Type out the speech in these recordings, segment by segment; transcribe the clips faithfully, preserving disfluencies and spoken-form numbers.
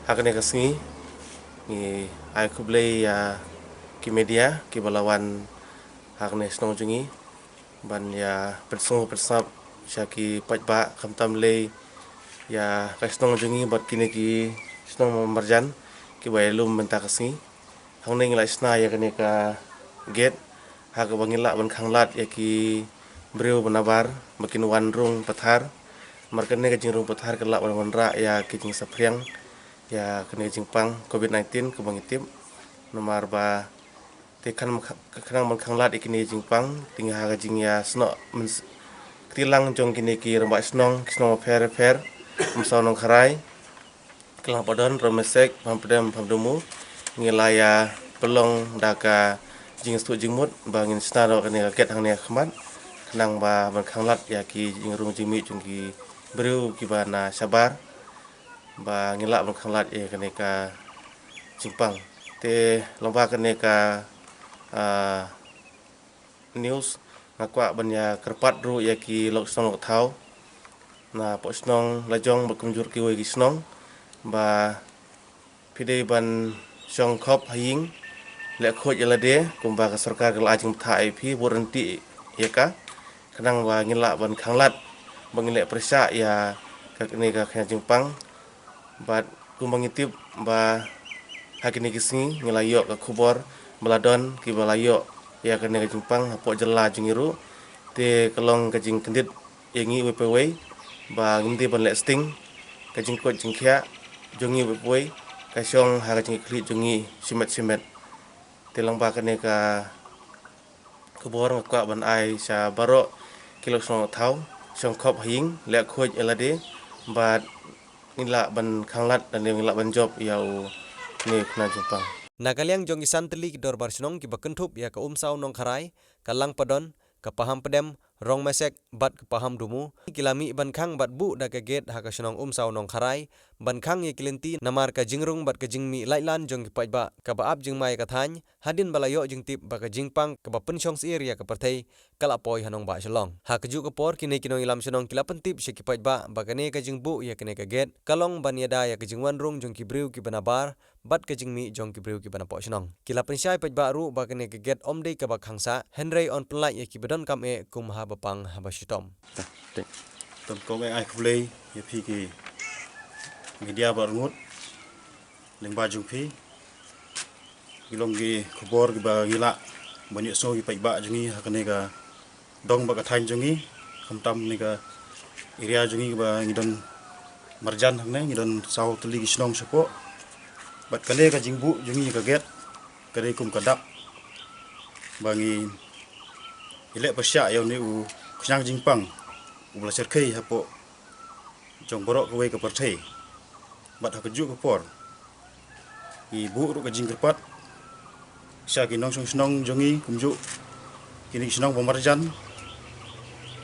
Ha kane ka sngi ngi ai khublei ïa ki media kiba la wan ha kane ka shnong jong ngi ban ïa pynsngew pynsngap sha ki paidbah, khamtam lei ïa ka shnong jong ngi bad kine ki shnong marjan kiba ïalum mynta ka sngi. Hangne ngi la shna ïa kane ka gate ha kaba ngi lah ban khanglad ïa ki briew ba nabar ba kin wan rung pathar. Namar kane ka jingrung pathar ka lah ban wanrah ïa ki jingsaphriang ïa kane ka jingpang covid nineteen kaba ngi tip. Namar ba te khnang ban khanglad ïa kine ki jingpang te ngi ha ka jingïasnoh kti lang jong kine ki rangbah shnong, ki shnong bapher bapher, Umsaw Nongkharai, Kylang Padon, Rongmesek, Pahampdem, Pahamdumu, ngi la ïa pynlong da ka jingstad jingmut ba ngin shna noh kane ka gate hangne ha khmat khnang ba ban khanglad ïa ki jingrung jingmih jong ki briew kiba na shabar ba ngin lah ban khanglad ïa kane ka jingpang. Te lyngba kane ka, ah, news nga kwah ban ïa kyrpad ruh ïa ki lok shnong lok thaw na poh shnong Lajong bad kumjuh kiwei ki shnong ba phi dei ban shong khop ha ïing, leh khuid ïa lade kumba ka sorkar ka la ai jingbatai ïa phi, bud ryntih ïa ka khnang ba ngin lah ban khanglad ba ngin leh pyrshah ïa kane ka khñiang jingpang. Bad kumba ngi tip ba ha kine ki sngi ngi la ïoh ka khubor ba la don kiba la ïoh ïa kane ka jingpang hapoh jylla jong ngi ruh. Te ka long ka jingkyndit ïa ngi iwei pa iwei ba ngim dei ban leh sting. Ka jingkoit jingkhiah jong ngi iwei pa iwei ka shong ha ka jingkitkhlieh jong ngi shimet shimet. Te lyngba kane ka khubor nga kwah ban ai sha baroh ki lok shnong lok thaw, shong khop ha ïing, leh khuid ïa lade bad ngin lah ban khanglad lane ngin lah ban jop ïa une u khñiang jingpang. Na ka liang jong ki san tylli ki dorbar shnong kiba kynthup ïa ka Umsaw Nongkharai, ka Langpadon, ka Pahampdem, Rongmesek bad ka Pahamdumu ki la mih ban khang bad buh da ka gate ha ka shnong Umsaw Nongkharai ban khang ïa ki lynti namar ka jingrung bad ka jingmih laitlan jong ki paidbah kaba ap jingma ïa ka thaiñ, hadien ba la ïoh jingtip ba ka jingpang kaba pynshong syiar ïa ka pyrthei ka la poi ha nongbah Shillong. Ha kajuh ka por kine ki nongïalam shnong ki la pyntip sha ki paidbah ba kane ka jingbuh ïa kane ka gate ka long ban ïada ïa ka jingwanrung jong ki briew kiba nabar bad ka jingmih jong ki briew kiba napoh shnong. Ki la pynshai paidbah ruh ba kane ka gate ym dei kaba khang sah, hynrei yn pynlait ïa kiba donkam eh kum haba pang haba shitom. Te kong eh ai khublei ïa phi ki media ba rngut lyngba jong phi. Ki long ki khubor kiba ngi lah ban ïohsngew ki paidbah jong ngi ha kane ka dong bad ka thaiñ jong ngi, khamtam ne ka area jong ngi ba ngi don marjan hangne, ngi don saw tylli ki shnong shapoh. Bad kane ka jingbuh jong ngi ka gate ka dei kum ka dak ba ngi leh pyrshah ïa une u khñiang jingpang uba la shyrkhei hapoh jong baroh kawei ka pyrthei. Bad ha kajuh ka por ngi buh ruh ka jingkyrpad sha ki nongshong shnong jong ngi kumjuh kine ki shnong ba marjan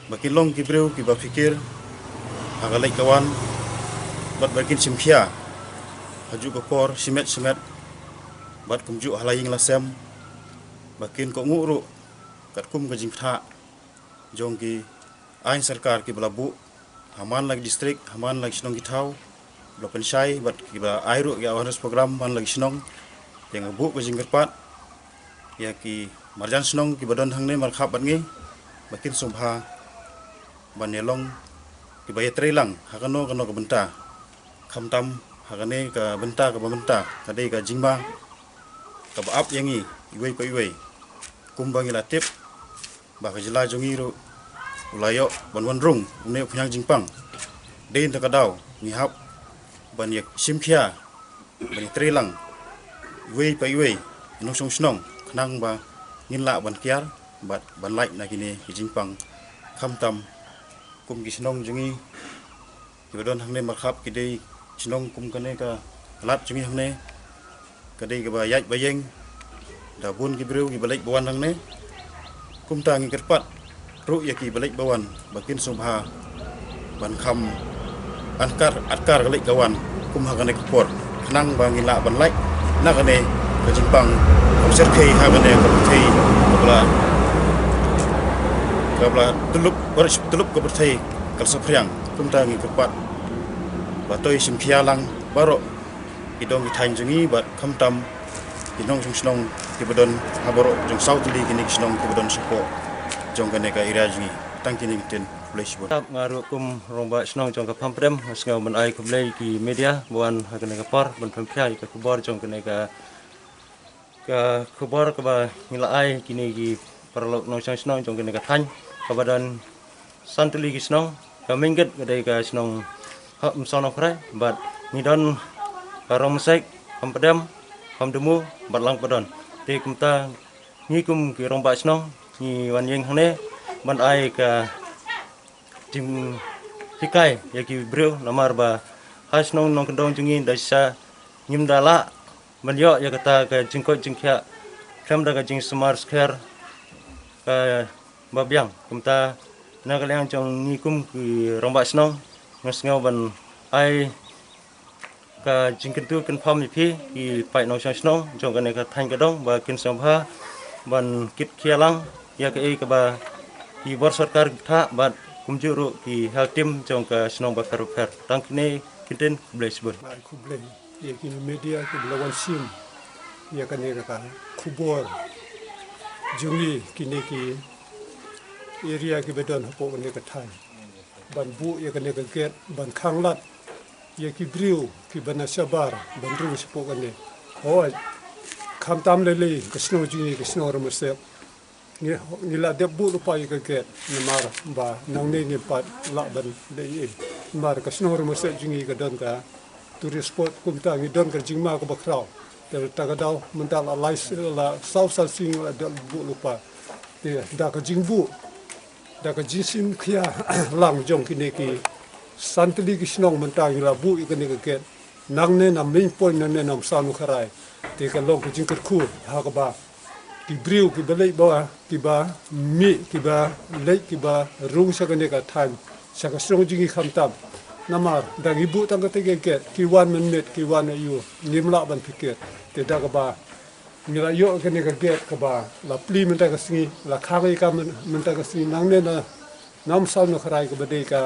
ba kin long ki briew kiba phikir ha ka leit ka wan bad ba kin shim khia ha kajuh ka por shimet shimet bad kumjuh ha la ïing la sem ba kin kohnguh ruh katkum ka jingpyrshah jong ki aiñ sorkar kiba la buh ha man la ki district, ha man la ki shnong ki thaw, ba la pynshai bad kiba ai ruh ki awareness program man la ki shnong. Te nga buh ka jingkyrpad ïa ki marjan shnong kiba don hangne markhap bad ngi ba kin sngewbha ban ïalong kiba ïatrei lang ha kano kano ka bynta. Khamtam ha kane ka bynta kaba mynta ka dei ka jingma kaba ap ïa ngi iwei pa iwei. Kumba ngi la tip ba ka jylla jong ngi ruh u la ïoh ban wanrung une u khñiang jingpang. Dei na ka daw ngi hap ban ïa shim khia ban ïatrei lang iwei pa iwei nongshong shnong khnang ba ngin lah ban kiar bad ban lait na kine ki jingpang. Khamtam kum ki shnong jong ngi kiba don hangne markhap ki dei shnong kum kane ka lad jong ngi hangne ka dei kaba ïaid ba ïeng da bun ki briew kiba leit ba wan hangne. Kumta ngi kyrpad ruh ïa kiba leit ba wan ba kin sngewbha ban kham ankar atkar ka leit ka wan kum ha kane ka por khnang ba ngin lah ban lait na kane ka jingpang kaba shyrkhei ha kane ka pyrthei kaba la kaba la tyllup baroh tyllup ka pyrthei ka la saphriang. Kumta ngi kyrpad ba to ïa shim khia lang baroh Ki dong ki thaiñ jong ngi bad khamtam ki nongshong shnong kiba don ha baroh jong saw tylli kine ki shnong kiba don shapoh jong kane ka area jong ngi. Tang kine ki ktien, khublei shibun. Nga ruh kum rangbah shnong jong ka Phampdem nga sngew ban ai khublei ki media ba wan ha kane ka por ban pynphria ïa ka khubor jong kane ka ka khubor kaba ngi la ai kine ki paralok nongshong shnong jong kane ka thaiñ kaba don san tylli ki shnong. Ka mynta ka dei ka shnong ha Umsaw Nongkrai bad ngi don ka Rongmasek, Phampdem, Phamdmu bad Langpadon. Te kumta ngi kum ki rangbah shnong ngi wan ïeng hangne ban ai ka jinghikai ïa ki briew namar ba ha shnong Nongkyndong jong ngi da shisha ngim da lah ban ïoh ïa kata ka jingkoit jingkhiah khlem da ka jingsumar skhem kaba biang. Kumta na ka liang jong ngi kum ki rangbah shnong nga sngew ban ai ka jingkyntu kynpham ïa phi ki paid nongshong shnong jong kane ka thaiñ ka dong ba kin sngewbha ban kit khia lang ïa kaei kaba ki bor sorkar ki bthah bad kumjuh ruh ki health team jong ka shnong bapher bapher. Tang kine ki ktien, khublei shibun. Ai khublei ïa ki media kiba la wan shim ïa kane ka khubor jong ngi kine ki area kiba don hapoh kane ka thaiñ ban buh ïa kane ka gate ban khanglad ïa ki briew kiba na shabar ban rung shapoh kane. Hooid, khamtam lei lei ka shnong jong ngi ka shnong Rongmasek ngi, ngi la dep buh lypa ïa ka gate namar ba nangne ngim pat lah ban leh ei ei namar ka shnong Rongmasek jong ngi ka don ka tourist spot. Kumta ngi don ka jingma kaba khraw. Te ta ka daw mynta la lai s-, la saw san sngi la dep buh lypa. Te da ka jingbuh da ka jingshim khia lang jong kine ki san tylli ki shnong mynta ngi la buh ïa kane ka gate. Nangne na main point nangne na Umsaw Nongkrai. Te ka long ka jingkyrkhu ha kaba ki briew kiba leit ba kiba mih kiba leit kiba rung sha kane ka thaiñ sha ka shnong jong ngi khamtam. Namar da ngi buh tang kata ka gate ki wan mynmiet ki wan aïu ngim lah ban pyrkhat. Te da kaba ngi la ïoh kane ka gate kaba la plie mynta ka sngi la khang ïa ka myn-, mynta ka sngi nangne na, na Umsaw Nongkrai kaba dei ka,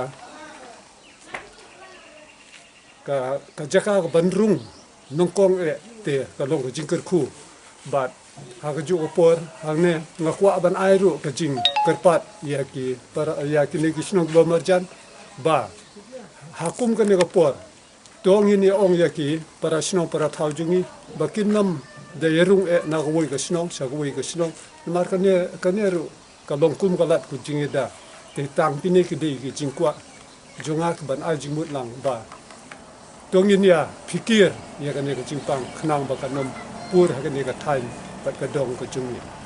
ka, ka jaka ka ban rung nyngkong eh. Te ka long ka jingkyrkhu bad ha kajuh ka por hangne nga kwah ban ai ruh ka jingkyrpad ïa ki para, ïa kine ki shnong kiba marjan ba ha kum kane ka por to ngin ïa ong ïa ki para shnong para thaw jong ngi ba kin nym da ïa rung eh na kawei ka shnong sha kawei ka shnong. Namar kane, kane ruh ka long kum ka lad ka jingïada. Te tang kine ki dei ki jingkwah jong nga ki ban ai jingmut lang ba to ngin ïa pyrkhat ïa kane ka jingpang khnang ba kan ym pur ha kane ka thaiñ bad ka dong ka jong ngi.